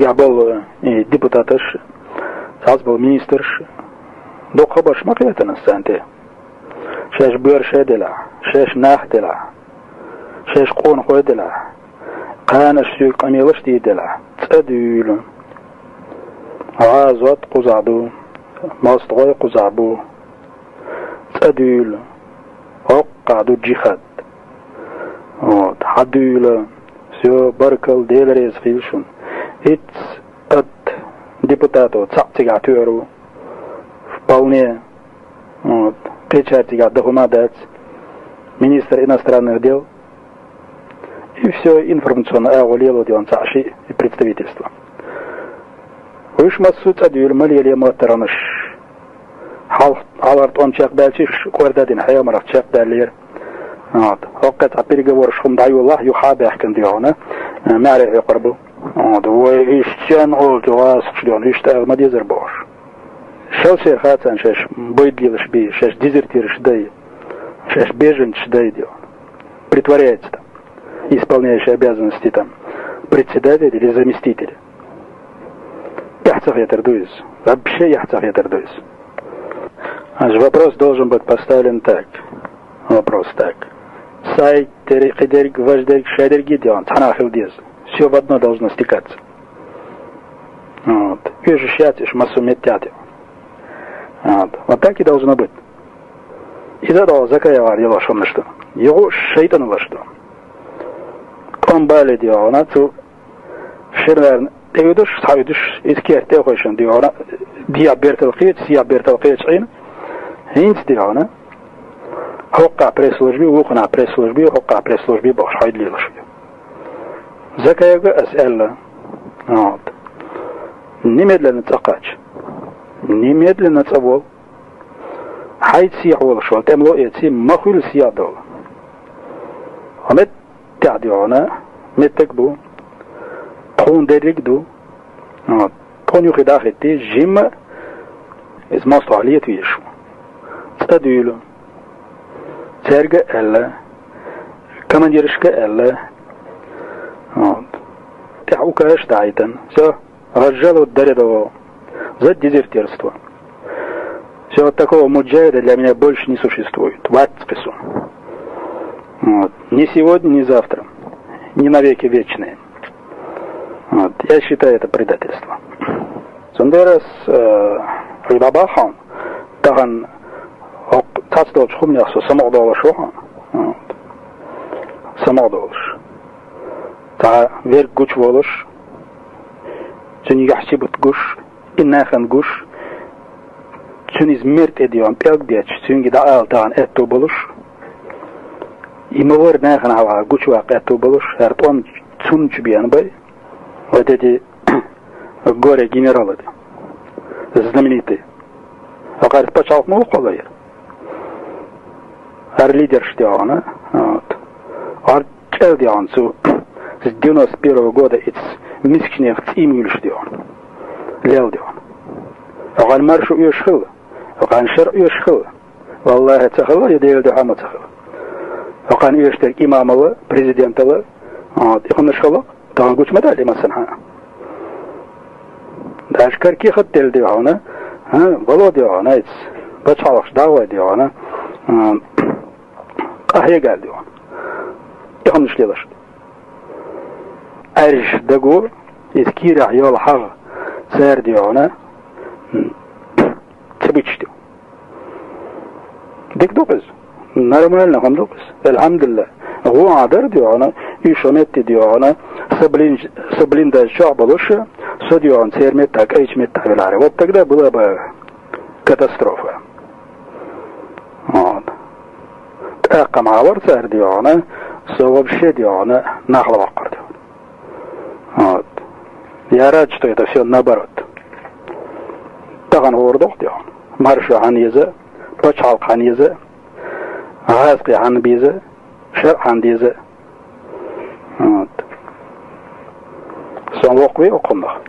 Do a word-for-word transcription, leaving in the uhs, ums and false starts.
Цигахь болу, э, депутаташ, цхьацца болу министрш, дукха хабарш ма кхетанаш царна тӀе. Шаьш боьрша делахь, шаьш нах делахь, шаьш къонахой делахь, кхана аша соьга къамелаш дийр делахь, цӀа дуьйла. ГӀазот кхузахь ду, мостагӀой кхузахь бу. ЦӀа дуьйла. ХӀокхахь ду джихад. Вот. Хьан дуьйла. Всё, баркалла, Дела реза хила шуна. Итс ат депутатов цхьаъ цигахь тоьар ву. Вполне. Вот. Кхечара цигахь дан хӀума дац. Министр иностранных дел. И всё, информационный агӀо лело де ван цхьаъ шиъ и представительство. Уьш массо а цӀа дуьйла, ма лелае моттаргӀанаш. Хьал-, хьалхара тӀом чекхбаьлча, уьш кӀордадина хьехамарах чекхдаьллера. Вот. ХӀокху цхьа переговораш хӀума дӀайоллахь, юха а баьхкина де хьуна, э, маьхьарий хьоькхур бу. Вот. Вай, иштта цӀена олчу гӀасакхаш де хьуна, иштта ала ма дезара бохуш. Шел шер хацан шаьш байдалаш бий, шаьш дезертираш дай, шаьш беженцаш дай де хьуна. Притворяется там. Исполняющий обязанности там председатель или заместитель. Эхь ца хетар ду иза. Вообще эхь ца хетар ду иза. Значит, вопрос должен быть поставлен так. Вопрос так. Сайт, тери-, кхидерг, важдерг, шадерг и делан. Цхьана хила деза. Всё в одно должно стекаться. Вот. Уьш шаьш массо а меттехь. Вот. Вот так и должно быть. Иза а догӀу закаягӀар ялаш хӀуманаш ду. Юха шайтӀаналаш ду. КӀом бале де хьуна, цу ширнарна тӀеуьдуш, схьауьдуш, иза керта тӀе а хойшина де хьуна, дехьа бертал кхеча, сехьа бертал кхеча Ӏийна, хӀинца де хьуна, хӀокхахь пресс-служби, вукхунахь пресс-служби, хӀокхахь пресс-служби бохуш хьойда лелаш ву. Закаяга ас аьлла. Вот. Немедленно цӀа кхача. Немедленно цӀа вол. Хьайца сехьа волуш вала, тӀемало а эций, ма хуьлу сехьа долу. Хьо меттехь де хьуна, меттиг а бу, тхуна дерриг а ду. Вот. Тхуна юххе дӀа а хӀиттий, жимма а иза мостагӀа лета везаш ву. ЦӀа дуьйлу. Цаьрга а аьлла, командирашка а аьлла. Вот. ТӀехь указ а дӀахьийтина. Всё. Разжаловать даре догӀу. За дезертирство. Всё, вот такого муджахида для меня больше не существует. Вац кхин суна. Вот. Ни сегодня, ни завтра. Ни навеки вечные. Вот. Я считаю это предательство. Цундела ас, э, хьуьга дӀабахьа хьуна, тахана хӀокху цхьацца долчу хӀуманех со самукъадолуш ву хьуна. Вот. Самукъадолуш. Цхьа верг гучуволуш, цуьнан юьхь сибат гуш, и нахана гуш, цуьнан иза мер тӀе дегӀан пӀелг бетташ, цуьнга дӀаала тахана аьтто болуш, и ма вара нахана хьалха гучуваккха аьтто болуш, хӀара тӀом цунна чу беана бай, вот эти горе-генералы, знаменитые. Акхарца пачхьалкх ма ву кхоллайра. ХӀара лидерш де хьуна, вот. ХӀара чӀел де хьуна цу с девяносто первого года и мискачнех цӀий муьйлуш де хьуна. Лел де хьуна. Акхарна маршо оьшуш хилла. Акхарна шар оьшуш хилла. Валлахьи, ца хилла, я Делан дуьхьа ма ца хилла. Акхарна оьшуш дерг имамала, президентала, вот, и хӀуманаш хилла. Тахана гучу ма даьлла массанхьа. Даже карке хатта делла де хьуна, а, Володя хьуна, айц, пачхьалкхаш дӀагӀой де хьуна, а, къахьегар де хьуна. И хӀуманаш лелаш. Ӏаьржа даго, иза кийрахь йолу хьагӀ цара де хьуна, м, ца буьтуш де. Дика ду-кх иза. Нормально хӀума ду-кх иза. Алхьамдулиллах. ГӀо а дара де хьуна, уьш а метте де хьуна, со блин-, со блиндаж чохь болуш, со де хьуна церан меттахь, кӀайчу меттахь велахьара. Вот тогда была бы катастрофа. Вот. ТӀаккха ма вара цара де хьуна, со вообще де хьуна, нах лаваккхар де хьуна. Вот. Я рад, что это всё наоборот. Тахана хӀора доху тӀехь. Маршо хьан еза, пачхьалкх хьан еза, гӀазкхи хьан беза, шаръ хьан деза. Вот. Сон воккхаве окхунах.